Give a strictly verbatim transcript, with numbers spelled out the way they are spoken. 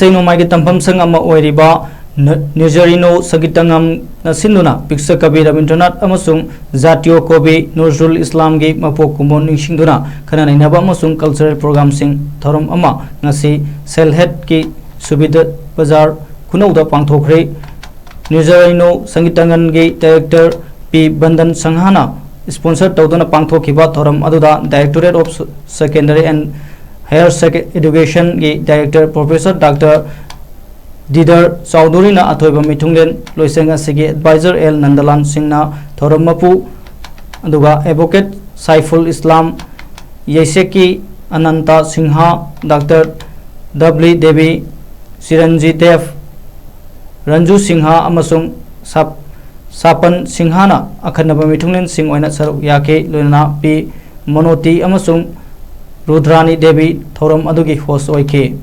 ꯏꯁꯩ ꯅꯣꯡꯃꯥꯏꯒꯤ ꯇꯝꯐꯝ ꯁꯪ ꯑꯃ ꯑꯣꯏꯔꯤꯕ ꯅ-, ꯅꯤꯖꯔꯤꯅꯣ ꯁꯪꯒꯤꯇꯪꯒꯝꯅ ꯁꯤꯟꯗꯨꯅ ꯕꯤꯛꯁ ꯀꯕꯤ ꯔꯕꯤꯟꯗ꯭ꯔꯅꯥꯊ ꯑꯃꯁꯨꯡ ꯖꯥꯇꯤꯌꯣ ꯀꯣꯕꯤ ꯅꯨꯖꯔꯨꯜ ꯏꯁꯂꯥꯝꯒꯤ ꯃꯄꯣꯛ ꯀꯨꯝꯑꯣꯟ ꯅꯤꯡꯁꯤꯡꯗꯨꯅ ꯈꯟꯅ ꯅꯩꯅꯕ ꯑꯃꯁꯨꯡ ꯀꯜꯆꯔꯦꯜ ꯄ꯭ꯔꯣꯒ꯭ꯔꯥꯝꯁꯤꯡ ꯊꯧꯔꯝ ꯑꯃ ꯉꯁꯤ ꯁꯦꯜꯍꯦꯠꯀꯤ ꯁꯨꯕꯤꯗ ꯕꯖꯥꯔ ꯈꯨꯅꯧꯗ ꯄꯥꯡꯊꯣꯛꯈ꯭ꯔꯦ꯫ ꯅꯤꯖꯔꯤꯅꯣ ꯁꯪꯒꯤꯇꯪꯒꯟꯒꯤ ꯗꯥꯏꯔꯦꯛꯇꯔ ꯄꯤ ꯕꯟꯗꯟ ꯁꯪꯍꯥꯅ ꯁ꯭ꯄꯣꯟꯁꯔ ꯇꯧꯗꯨꯅ ꯄꯥꯡꯊꯣꯛꯈꯤꯕ ꯊꯧꯔꯝ ꯑꯗꯨꯗ Directorate of Secondary and Higher Sec-, Educationꯒꯤ ꯗꯥꯏꯔꯦꯛꯇꯔ ꯄ꯭ꯔꯣꯐꯦꯁꯔ ꯗꯥꯛꯇꯔ ꯗꯤꯗꯔ ꯆꯧꯙꯨꯔꯤꯅ ꯑꯊꯣꯏꯕ ꯃꯤꯊꯨꯡꯂꯦꯟ, ꯂꯣꯏꯁꯪ ꯑꯁꯤꯒꯤ ꯑꯦꯗꯚꯥꯏꯖꯔ ꯑꯦꯜ ꯅꯟꯗꯂꯥꯜ ꯁꯤꯡꯅ ꯊꯧꯔꯝ ꯃꯄꯨ, ꯑꯗꯨꯒ ꯑꯦꯗꯚꯣꯀꯦꯠ ꯁꯥꯏꯐꯨꯜ ꯏꯁꯂꯥꯝ, ꯌꯩꯁꯦꯛꯀꯤ ꯑꯅꯟꯇ ꯁꯤꯡꯍ, ꯗꯥꯛꯇꯔ ꯗꯕ꯭ꯂꯤ ꯗꯦꯕꯤ, ꯆꯤꯔꯟꯖꯤ ꯗꯦꯕ, ꯔꯟꯖꯨ ꯁꯤꯡꯍ ꯑꯃꯁꯨꯡ ꯁꯥꯞ-, ꯁꯥꯄꯟ ꯁꯤꯡꯍꯅ ꯑꯈꯟꯅꯕ ꯃꯤꯊꯨꯡꯂꯦꯟꯁꯤꯡ ꯑꯣꯏꯅ ꯁꯔꯨꯛ ꯌꯥꯈꯤ꯫ ꯂꯣꯏꯅꯅ ꯄꯤ ꯃꯣꯅꯣꯇꯤ ꯑꯃꯁꯨꯡ ꯔꯨꯗ꯭ꯔꯥꯅꯤ ꯗꯦꯕꯤ ꯊꯧꯔꯝ ꯑꯗꯨꯒꯤ ꯍꯣꯁ ꯑꯣꯏꯈꯤ꯫